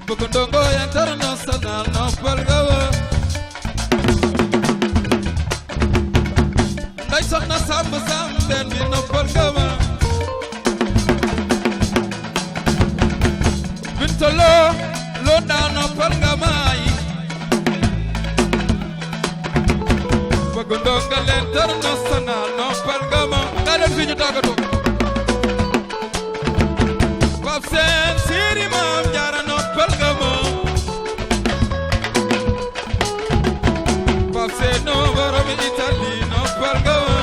bëgg ndongo international noppal nga wa nday soxna Samb benn bi noppal nga ma bintalo loo daa noppal nga maay bëgg ndongo international noppal nga ma daa leen fi ñu tàggatoo Pape Sène Siri Maam Jaara noppal nga ma Pape Sène no borom Italie noppal nga ma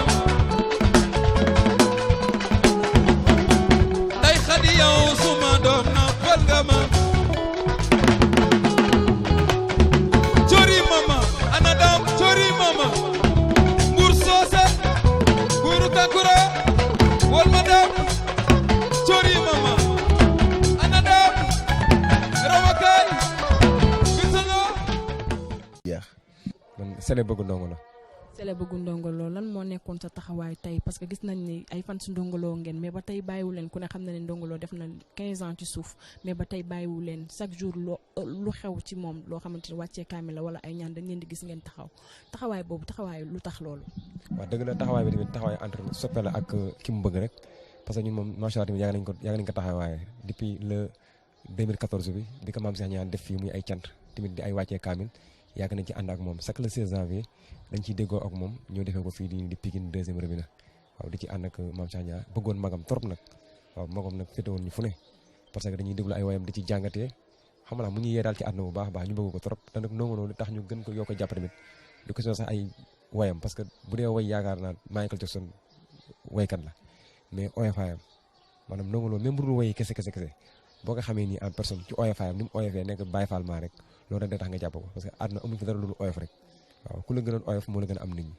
Ndey Xadi yow suma doom noppal nga ma cori mama ana dam cori mama Mbour Soose Buuru Kankura wol ma dam cori mama Sele bëgg ndongo la. Sele bëgg ndongo lo lan moo nekkoon sa taxawaay tey parce que gis nañ ni ay fan su ndongo lo ngeen mais ba tey bàyyiwu leen ku ne xam na ne ndongo lo def na 15 ans ci suuf mais ba tey bàyyiwu leen chaque jour lu xew ci moom loo xamante ni wàccee kaamil la wala ay ñaan dañ leen di gis ngeen taxawaay boobu taxawaay lu tax loolu. waaw dëgg la taxawaay bi tamit taxawaay entre soppe la ak ki mu bëgg rek parce que ñun moom macha allah tamit yàgg nañ ko taxawaaye depuis le 2014 bi ko maam Cheikh ñaan def fii muy ay cant tamit di ay wàccee kaamil yàgg nañ ci ànd ak moom chaque le 16 janvier dañ ciy déggoo ak moom ñoo defee ko fii di Pikine deuxième robinet waaw di ci ànd ak maam Cheikh Niang bëggoon magam trop nag waaw magam nag féetewoon ñu fu ne parce que dañuy déglu ay wayam di ci jàngatee xam nga mu ñuy yee daal ci àdduna bu baax baax ñu bëgg ko trop te nag ndongo loolu tax ñu gën ko yokk jàpp tamit di ko sax ay wayam parce que bu dee way yaakaar naa Michael Jackson waykat la mais oyofayam maanaam ndongo loolu même bu dul way kese boo ko xamee nii en personne ci oyofayam ni mu oyofee nekk Baye Fall maa rek loolu rek day tax nga jàpp ko parce que àdduna amuñ fi dara lu oyof rek waaw ku la gënoon oyof moo la gën a am nit ñi